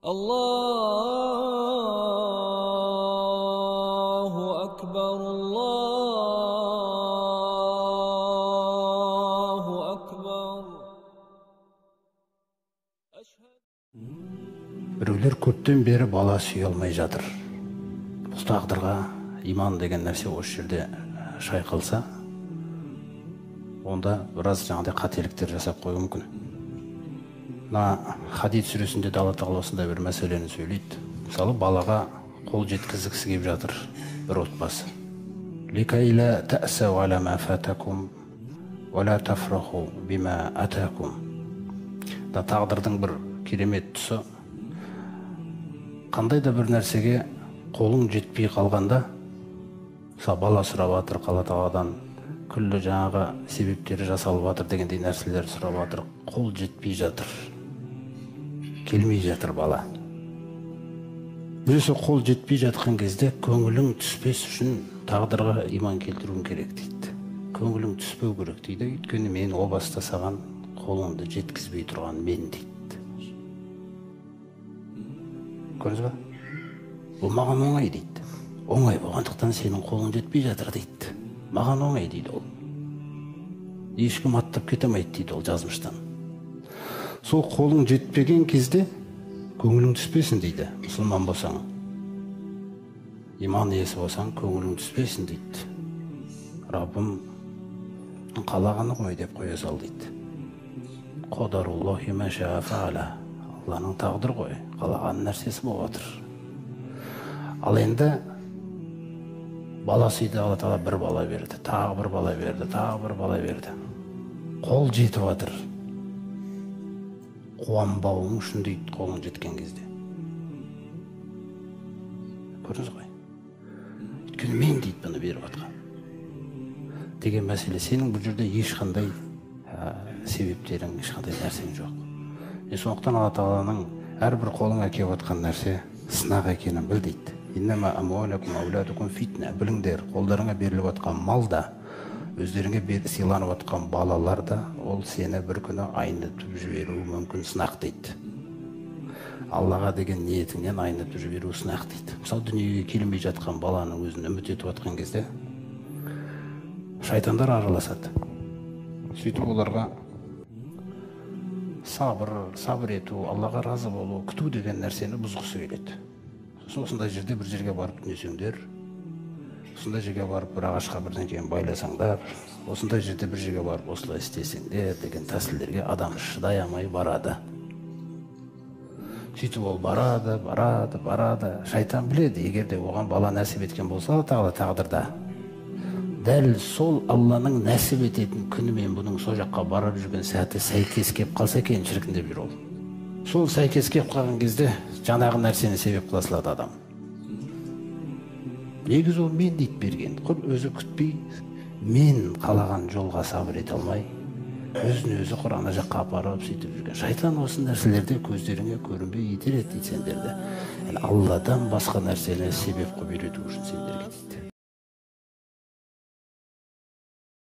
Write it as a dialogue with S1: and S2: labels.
S1: Аллаху акбар, Аллаху акбар.
S2: Біреулер көптен бері бала сүйе алмай жатыр. Бұл тағдырға иман деген нәрсе осы жерде шайқалса, онда біраз жаңағыдай қателіктер жасап қоюы мүмкін. Мына Хадид сүресінде де Алла Тағала осындай бір мәселені сөйлейді. Мысалы, балаға қол жеткізгісі келіп жатыр бір отбасы. Ликай ла тәсау аля ма фатакум уа ла тафраху бима атакум. Да, тағдырдың бір керемет тұсы, қандай да бір нәрсеге қолың жетпей қалғанда, мысалы, бала сұрап жатыр Алла Тағаладан, күллі жаңағы себептері жасалып жатыр дегендей нәрселер сұрап жатыр, қол жетпей жатыр, келмей жатыр бала. Біресе қол жетпей жатқан кезде көңілің түспес үшін тағдырға иман келтіруің керек дейді. Көңілің түспеу керек дейді, өйткені мен о баста саған қолыңды жеткізбей тұрған мен дейді. Көрдіңіз ба? Бұл маған оңай дейді. Оңай болғандықтан сенің қолың жетпей жатыр дейді. Маған оңай дейді ол. Ешкім аттап кете алмайды дейді ол жазмыштан. Сол қолың жетпеген кезде көңілің түспесін дейді. Мұсылман болсаң, иман иесі болсаң, көңілің түспесін дейді. Раббым қалағаны ғой деп қоя сал дейді. Қадаруллахи ма шаа фаала. Алланың тағдыры ғой, қалаған нәрсесі болып отыр. Ал енді бала сүйді, Алла Тағала бір бала берді, тағы бір бала берді, тағы бір бала берді. Қол жетіп жатыр. Қуанбауың үшін дейді қолың жеткен кезде. Көрдіңіз ғой? Өйткені мен дейді бұны беріп жатқан. Деген мәселе, сенің бұл жерде ешқандай себептерің, ешқандай нәрсең жоқ. Сондықтан Алла Тағаланың әрбір қолыңа келіп жатқан нәрсе сынақ екенін біл дейді. Иннама амуалукум ауладукум фитна. Біліңдер, қолдарыңа беріліп жатқан мал да, өздеріңе сыйланып жатқан балалар да, ол сені бір күні айнытып жіберуі мүмкін сынақ дейді. Аллаға деген ниетіңнен айнытып жіберу сынақ дейді. Мысалы, дүниеге келмей жатқан баланың өзін үміт етіп жатқан кезде шайтандар араласады. Сөйтіп оларға сабыр ету, Аллаға разы болу, күту деген нәрсені бұзғысы келеді. Сосын осындай жерде бір жерге барып түнесеңдер, осындай жерге барып бір ағашқа бірдеңені байласаңдар, осындай жерде бір жерге барып осылай істесеңдер деген тәсілдерге адам шыдай алмай барады. Сөйтіп ол барады, барады, барады. Шайтан біледі, егер де оған бала нәсіп еткен болса, Алла Тағала тағдырда дәл сол Алланың нәсіп ететін күні мен бұның сол жаққа барып жүрген сәті сәйкес кеп қалса екен, шіркін деп жүр ол. Сол сәйкес кеп қалған кезде жаңағы нәрсені себеп қыла салады адам. Негізі ол мен дейді берген. Құр өзі күтпей, мен қалаған жолға сабыр ете алмай, өзін өзі құр ана жаққа апарып сөйтіп жүрген. Шайтан осы нәрселерде көздеріңе көрінбей итереді дейді сендерді. Алладан басқа нәрсені себеп қылып үйрету үшін сендерге дейді.